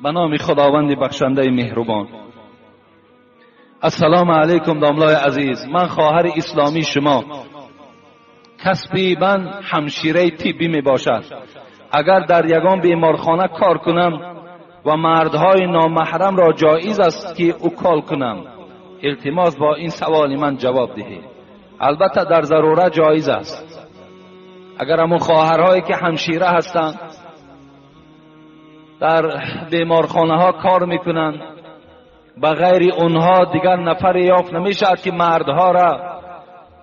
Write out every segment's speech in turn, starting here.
به نام خداوند بخشنده مهربان. السلام علیکم داملای عزیز، من خواهر اسلامی شما، کسبی من همشیره طبی می باشد. اگر در یگان بیمارخانه کار کنم و مردهای نامحرم را جایز است که اکال کنم؟ التماس با این سوال من جواب دهید. البته در ضرورت جایز است. اگر همون خواهرهایی که همشیره هستند در بیمارخانه ها کار میکنند، به غیر اونها دیگر نفر یافت نمیشد که مردها را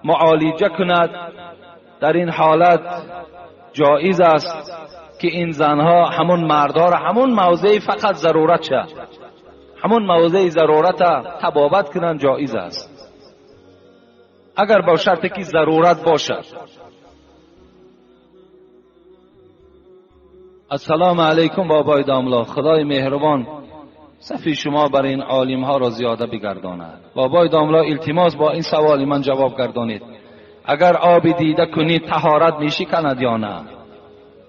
معالجه کند، در این حالت جایز است که این زنها همون مردها را همون موضع فقط ضرورت شد، همون موضع ضرورت طبابت کنند، جایز است، اگر با شرط که ضرورت باشد. السلام علیکم بابای داملا، خدای مهربان صفی شما بر این عالم ها را زیاده بگرداند. بابای داملا التماس با این سوال من جواب گردانید. اگر آب دیده کنید طهارت میشکند یا نه؟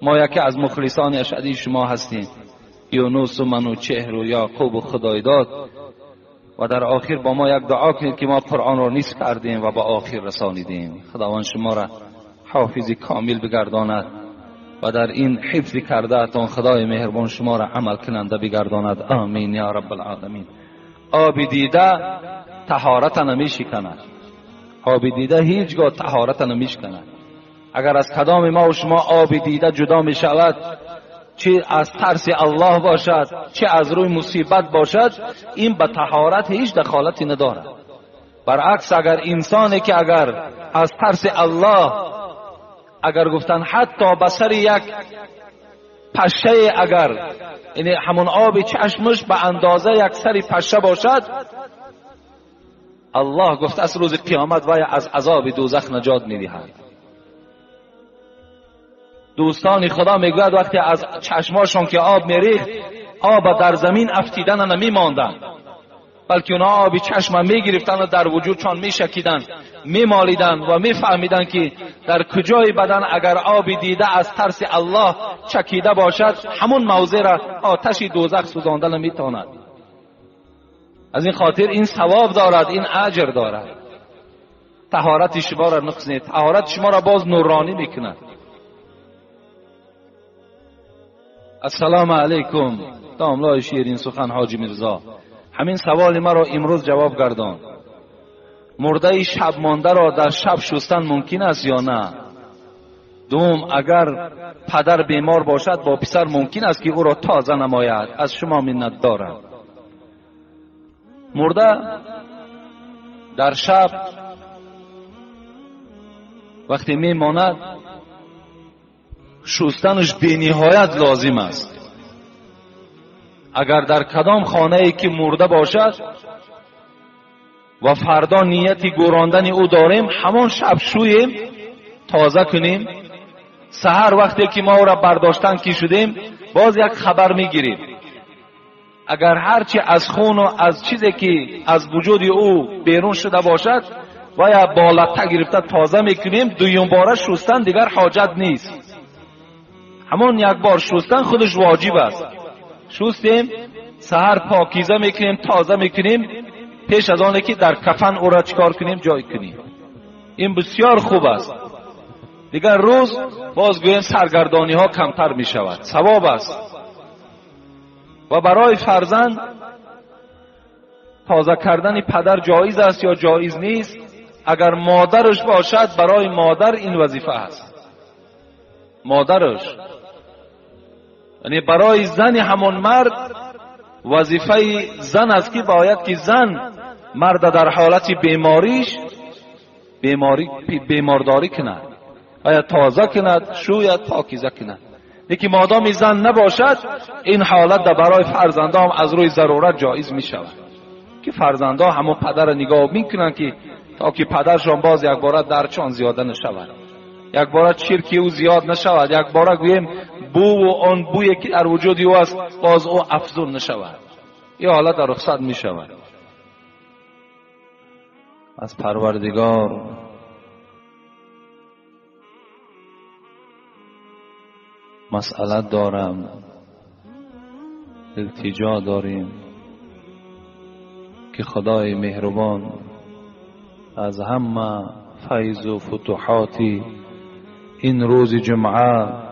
ما یکی از مخلصان اشدی شما هستیم، یونس و منوچهر و یعقوب و خدایداد، و در آخر با ما یک دعا کنید که ما قرآن را نیست کردیم و با آخر رسانیدیم. خداوند شما را حافظ کامل بگرداند و در این حفظ کرده تان خدای مهربان شما را عمل کننده بگرداند. آمین یا رب العالمین. آب دیده طهارت نمیشکند. آب دیده هیچگاه طهارت نمیشکند. اگر از کدام ما و شما آب دیده جدا می شود، چه از ترس الله باشد چه از روی مصیبت باشد، این به طهارت هیچ دخالتی ندارد. برعکس اگر انسانی که اگر از ترس الله، اگر گفتن حتی به سر یک پشه، اگر یعنی همون آب چشمش به اندازه یک سر پشه باشد، الله گفت از روز قیامت وی از عذاب دوزخ نجات میدهد. دوستان خدا میگوید وقتی از چشماشون که آب میریخت، آب در زمین افتیدن نمیماندن، بلکه اونا آب چشم میگرفتن و در وجودشان میشکیدن، میمالیدن و میفهمیدن که در کجای بدن اگر آب دیده از ترس الله چکیده باشد، همون موضع را آتش دوزخ سوزانده نمیتواند. از این خاطر این ثواب دارد، این اجر دارد. طهارت شما را نقص نیست، طهارت شما را باز نورانی میکند. السلام علیکم داملای شیرین سخن حاجی میرزا، همین سوال مرا امروز جواب گردان. مرده شب مانده را در شب شستن ممکن است یا نه؟ دوم، اگر پدر بیمار باشد با پسر ممکن است که او را تازه نماید؟ از شما منت دارم. مرده در شب وقتی میماند شستنش بینهایت لازم است. اگر در کدام خانه ای که مرده باشد و فردا نیت گوراندن او داریم، همان شب شوییم، تازه کنیم. سحر وقتی که ما او را برداشتن که شدیم، باز یک خبر میگیریم. اگر هرچی از خون و از چیزی که از وجود او بیرون شده باشد و یا بالاتر گرفته تازه میکنیم، دویم باره شستن دیگر حاجت نیست. همون یک بار شستن خودش واجب است. شستیم، سحر پاکیزه میکنیم، تازه میکنیم، پیش از آنه که در کفن او را چکار کنیم، جای کنیم. این بسیار خوب است. دیگر روز باز گوییم سرگردانی ها کمتر می شود، ثواب است. و برای فرزند تازه کردن پدر جایز است یا جایز نیست؟ اگر مادرش باشد برای مادر این وظیفه است. مادرش، یعنی برای زن همون مرد وظیفه زن است که باید که زن مرد در حالت بیماریش بیمارداری کند، آیا تازه کند، شوید، پاکیزه کند. یکی مادام زن نباشد، این حالت برای فرزندان از روی ضرورت جایز می شود که فرزندان همون پدر نگاه میکنند که تا که پدرشان باز یک باره درچان زیاده نشود، یک باره چرکی او زیاد نشود، یک باره گوییم بو و آن بویی که در وجود او است باز او افزون نشود. این حالت در رخصت می شود. از پروردگار مسئله دارم. التجا داریم که خدای مهربان از همه فیض و فتوحات این روز جمعه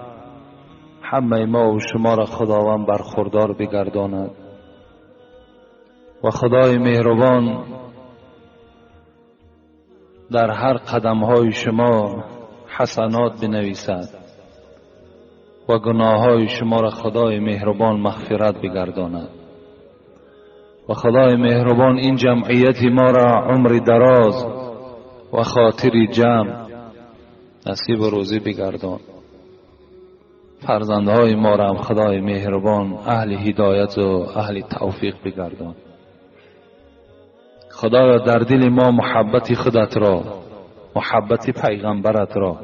همه ما و شما را خداوند برخوردار بگرداند و خدای مهربان در هر قدم های شما حسنات بنویسد و گناه های شما را خدای مهربان مغفرت بگرداند و خدای مهربان این جمعیت ما را عمر دراز و خاطر جمع نصیب و روزی بگردان. فرزندهای ما را هم خدای مهربان اهل هدایت و اهل توفیق بگردان. خدایا در دل ما محبت خودت را، محبت پیغمبرت را،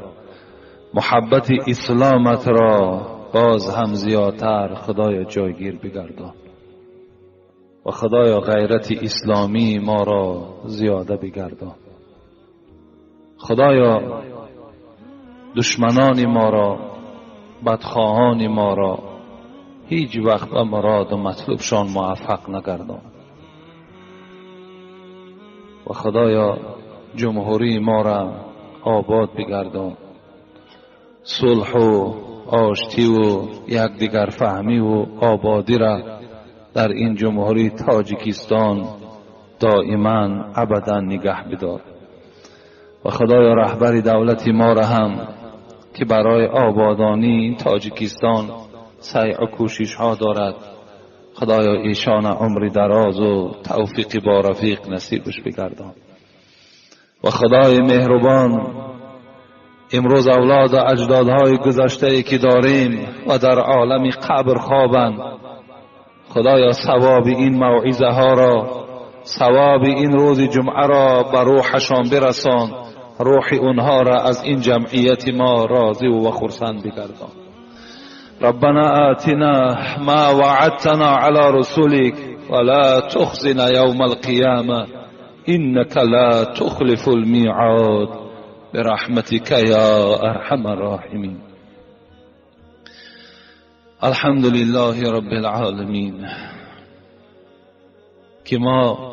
محبت اسلامت را باز هم زیادتر خدایا جایگیر بگردان و خدایا غیرت اسلامی ما را زیاده بگردان. خدایا دشمنان ما را، بدخواهان ما را هیچ وقت به مراد و مطلوبشان موفق نگردان و خدایا جمهوری ما را آباد بگردان. صلح و آشتی و یکدیگر فهمی و آبادی را در این جمهوری تاجیکستان دائما ابدا نگه بدار و خدایا رهبر دولت ما را هم که برای آبادانی تاجیکستان سعی و کوشش ها دارد، خدایا ایشان عمر دراز و توفیق با رفیق نصیبش بگردان. و خدای مهربان امروز اولاد و اجدادهای گذشته که داریم و در عالم قبر خوابند، خدایا ثواب این موعظه ها را، ثواب این روز جمعه را به روحشان برسان، روح اونها را از این جمعیت ما راضی و خرسند بگردان. ربنا آتنا ما وعدتنا على رسولك ولا تخزنا يوم القيامة إنك لا تخلف الميعاد برحمتك يا أرحم الراحمين. الحمد لله رب العالمین که ما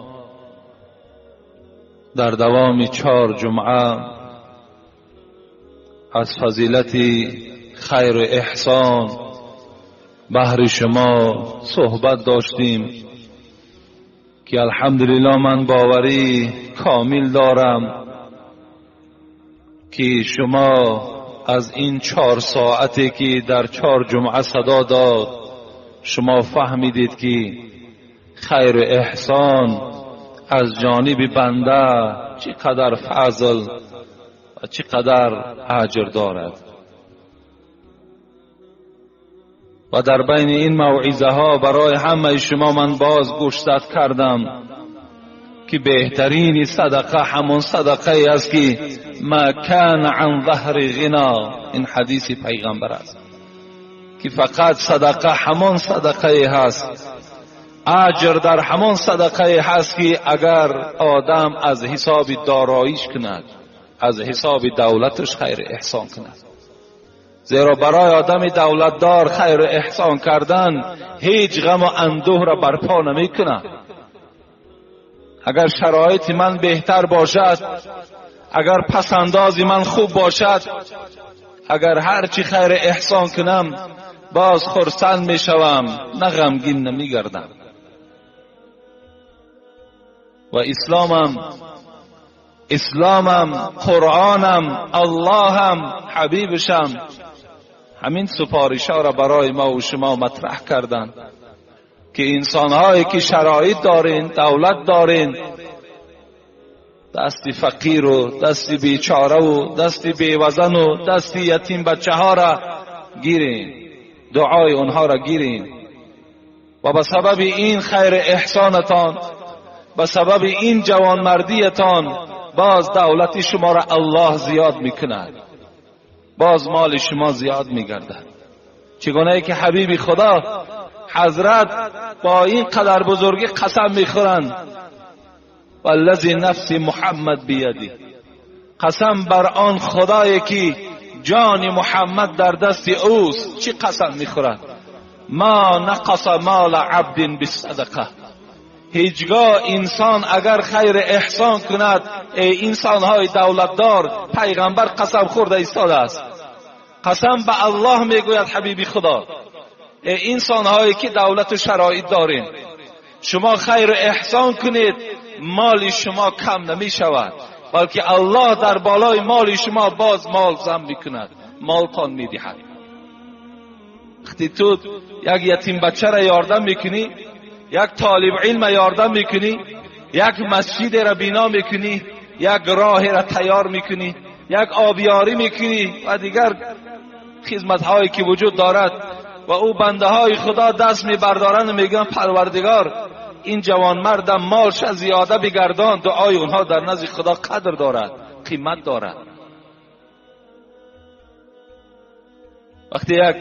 در دوام 4 جمعه از فضیلت خیر و احسان بهر شما صحبت داشتیم که الحمدلله من باوری کامل دارم که شما از این 4 ساعتی که در 4 جمعه صدا داد، شما فهمیدید که خیر و احسان از جانب بنده چقدر فضل و چقدر اجر دارد. و در بین این موعظه ها برای همه شما من باز گوشزد کردم که بهترین صدقه همون صدقه است که ما کان عن ظهر غنا، این حدیث پیغمبر است که فقط صدقه همون صدقه هست، اجر در همان صدقه هست که اگر آدم از حساب داراییش کند، از حساب دولتش خیر احسان کند. زیرا برای آدم دولتدار خیر احسان کردن هیچ غم و اندوه را برپا نمی کند. اگر شرایط من بهتر باشد، اگر پسنداز من خوب باشد، اگر هرچی خیر احسان کنم باز خرسند می شوم، نه غمگین نمی گردم. و اسلامم، قرآنم، اللهم، حبیبشم همین سفارش ها را برای ما و شما مطرح کردند که انسانهایی که شرایط دارین، دولت دارین، دست فقیر و دست بیچاره و دست بیوزن و دست یتیم بچه ها را گیرین، دعای اونها را گیرین و به سبب این خیر احسانتان، به سبب این جوانمردیتان باز دولت شما را الله زیاد میکند، باز مال شما زیاد میگردد. چگونه ای که حبیب خدا حضرت با این قدر بزرگی قسم میخورند، والذی نفس محمد بیدی، قسم بر آن خدایی که جان محمد در دست اوست. چی قسم میخورند؟ ما نقص مال عبد بالصدقه. هیچگاه انسان اگر خیر احسان کند، ای انسانهای دولتدار، پیغمبر قسم خورده ایستاده است، قسم به الله میگوید حبیبی خدا، ای انسانهایی که دولت و شرایط دارین، شما خیر احسان کنید، مال شما کم نمی شود، بلکه الله در بالای مال شما باز مال زم میکند، مالتان میدهد. وقتی تو یک یتیم بچه را یاردم میکنی، یک طالب علم یاردم میکنی، یک مسجد را بنا میکنی، یک راه را تیار میکنی، یک آبیاری میکنی و دیگر خدمت هایی که وجود دارد، و او بنده های خدا دست میبردارند و میگن پروردگار این جوان مردم مالش زیاده بگردان. دعای اونها در نزد خدا قدر دارد، قیمت دارد. وقتی یک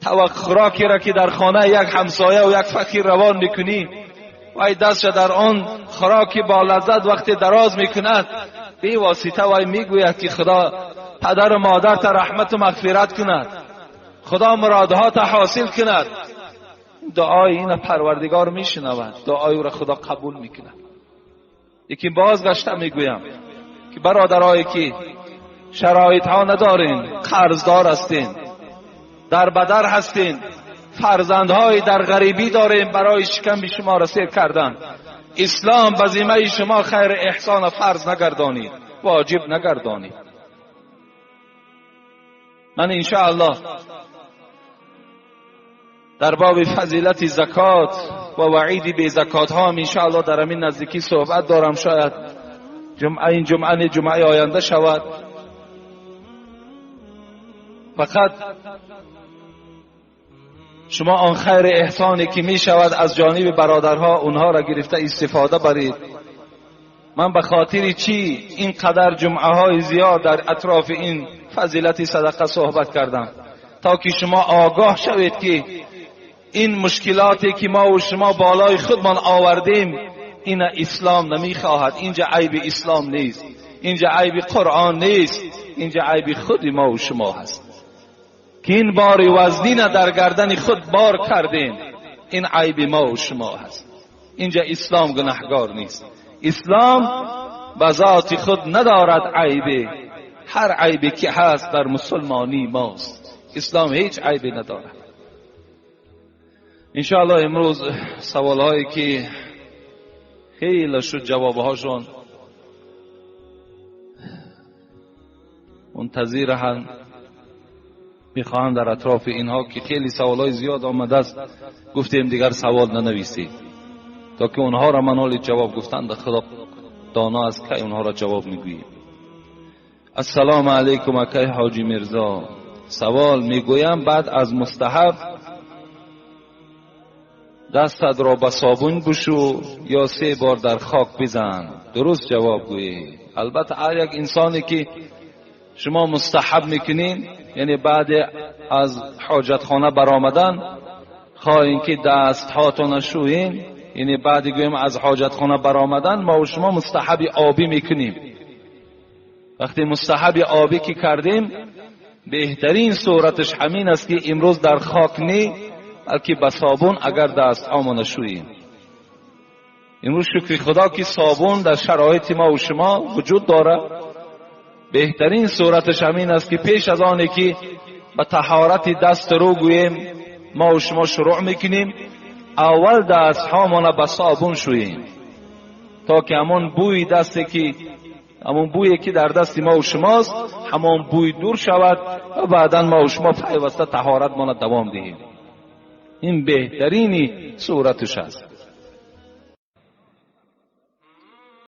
طبق خوراکی را که در خانه یک همسایه و یک فقیر روان میکنی، وای دستش در آن خوراکی با لذت وقتی دراز میکند، بی واسطه وای میگوید که خدا پدر و مادر تا رحمت و مغفرت کند، خدا مرادها تا حاصل کند. دعای این پروردگار میشنود، دعای او را خدا قبول میکند. یکی بازگشته میگویم که برادرایی که شرایط ها ندارین، قرضدار هستین، در بدر هستین، فرزندهای در غریبی دارین، برای شکم شما را سیر کردن، اسلام به ذمه شما خیر احسان فرض نگردانید، واجب نگردانید. من انشاءالله در باب فضیلت زکات و وعید به زکات ها هم انشاءالله در همین نزدیکی صحبت دارم، شاید جمعه این جمعه جمعه آینده شود. فقط شما آن خیر احسانی که می شود از جانب برادرها اونها را گرفته استفاده برید. من به خاطر چی اینقدر جمعه های زیاد در اطراف این فضیلت صدقه صحبت کردم؟ تا که شما آگاه شوید که این مشکلاتی که ما و شما بالای خودمان آوردیم، این اسلام نمیخواهد. اینجا عیب اسلام نیست، اینجا عیب قرآن نیست، اینجا عیب خود ما و شما هست که این بار وزنین در گردن خود بار کردیم. این عیب ما و شما هست. اینجا اسلام گناهگار نیست. اسلام به ذات خود ندارد عیبی، هر عیبی که هست در مسلمانی ماست. اسلام هیچ عیبی ندارد. انشاءالله امروز سوالهایی که خیلی شد جوابهاشون منتظر هم میخواهم در اطراف اینها که خیلی سوالهای زیاد آمده است، گفتیم دیگر سوال ننویسید تا که اونها را من حال جواب گفتن در خدا دانا است که اونها را جواب میگوییم. السلام علیکم اکای حاجی میرزا، سوال میگویم بعد از مستحب دستت را به صابون بشو یا 3 بار در خاک بزن؟ درست جواب گویی. البته هر یک انسانی که شما مستحب میکنین، یعنی بعد از حاجتخانه برآمدن خواهین که دست هاتون شوین، یعنی بعد گویم از حاجتخانه برآمدن ما و شما مستحب آبی میکنیم. وقتی مستحب آبی که کردیم، بهترین صورتش همین است که امروز در خاک نی، بلکه به صابون اگر دست هامون شوییم. امروز شکر خدا که صابون در شرایط ما و شما وجود داره. بهترین صورتش همین است که پیش از آنی که به طهارت دست رو گوییم ما و شما شروع میکنیم، اول دست هامون به صابون شوییم تا که همون بوی دستی که همون بویی که در دست ما و شماست همون بوی دور شود و بعدا ما و شما پیوسته طهارت ما دوام دهیم. این بهترینی صورتش است.